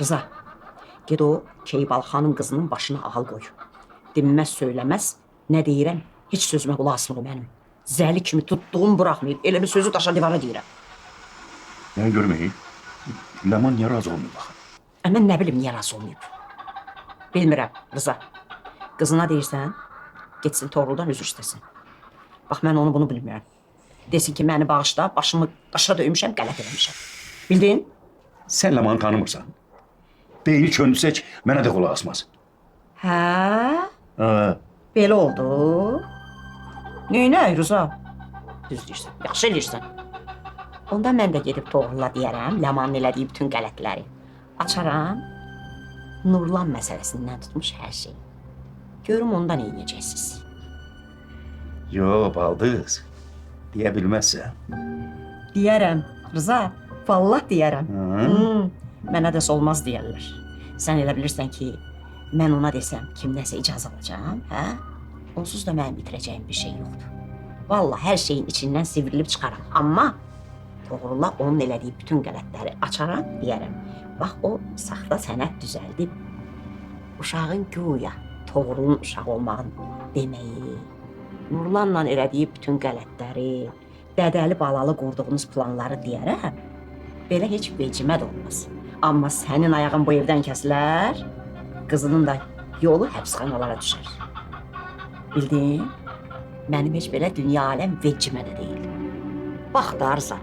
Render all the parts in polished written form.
Rıza, get o Keybal xanım qızının başına ağal qoy. Dinməz söyləməz, nə deyirəm, heç sözümə qulaq asmır o mənim. Zəli kimi tutduğum buraxmayıb, elə bir sözü daşa divara deyirəm. Yəni görməyib. Ləman niyə razı olmayıb axı? Mən nə bilim niyə razı olmayıb. Bilmirəm, Rıza. Qızına deyirsən, getsin Toğruldan üzr istəsin. Bax mən onu bunu bilmirəm. Desin ki, məni bağışla, başımı daşa döymüşəm, qələt eləmişəm. Bildin? Sən Ləmanı tanımırsan. Deyil könülsək mənə də qulaq asmaz. Hə? Hə. Belə oldu. Neynək Rıza? Düz deyirsən, yaxşı eləyirsən. Onda mən də gedib Toğrula deyərəm, Ləmanın elədiyi bütün qələtləri. Açaram, Nurlan məsələsindən tutmuş hər şey. Görüm onda nə edəcəksiniz. Yo, baldız. Deyə bilməzsən. Deyərəm, Rıza, vallah deyərəm. Hı? Mənə də olmaz deyərlər. Sən elə bilirsən ki, mən ona desəm kimdənsə icazə alacağam, hə? Onsuz da mənim itirəcəyim bir şey yoxdur. Vallah hər şeyin içindən sivrilib çıxaram. Amma Toğrula onun elədiyi bütün qələtləri açaram, deyərəm. Bax o saxta sənəd düzəldib. Uşağın güya Toğrulun uşağı olmağın deməyi, Nurlanla elədiyi bütün qələtləri, dədəli balalı qurduğunuz planları deyərəm. Belə heç vecimə də olmaz. Amma sənin ayağın bu evdən kəsilər, qızının da yolu həbsxanalara düşər. Bildin? Mənim heç belə dünya aləm vecimə də deyil. Bax da Arza,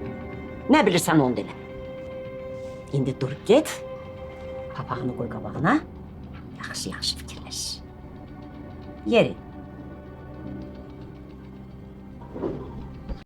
nə bilirsən onu elə. İndi dur get, papağını qoy qabağına, yaxşı-yaxşı fikirləş. Yeri.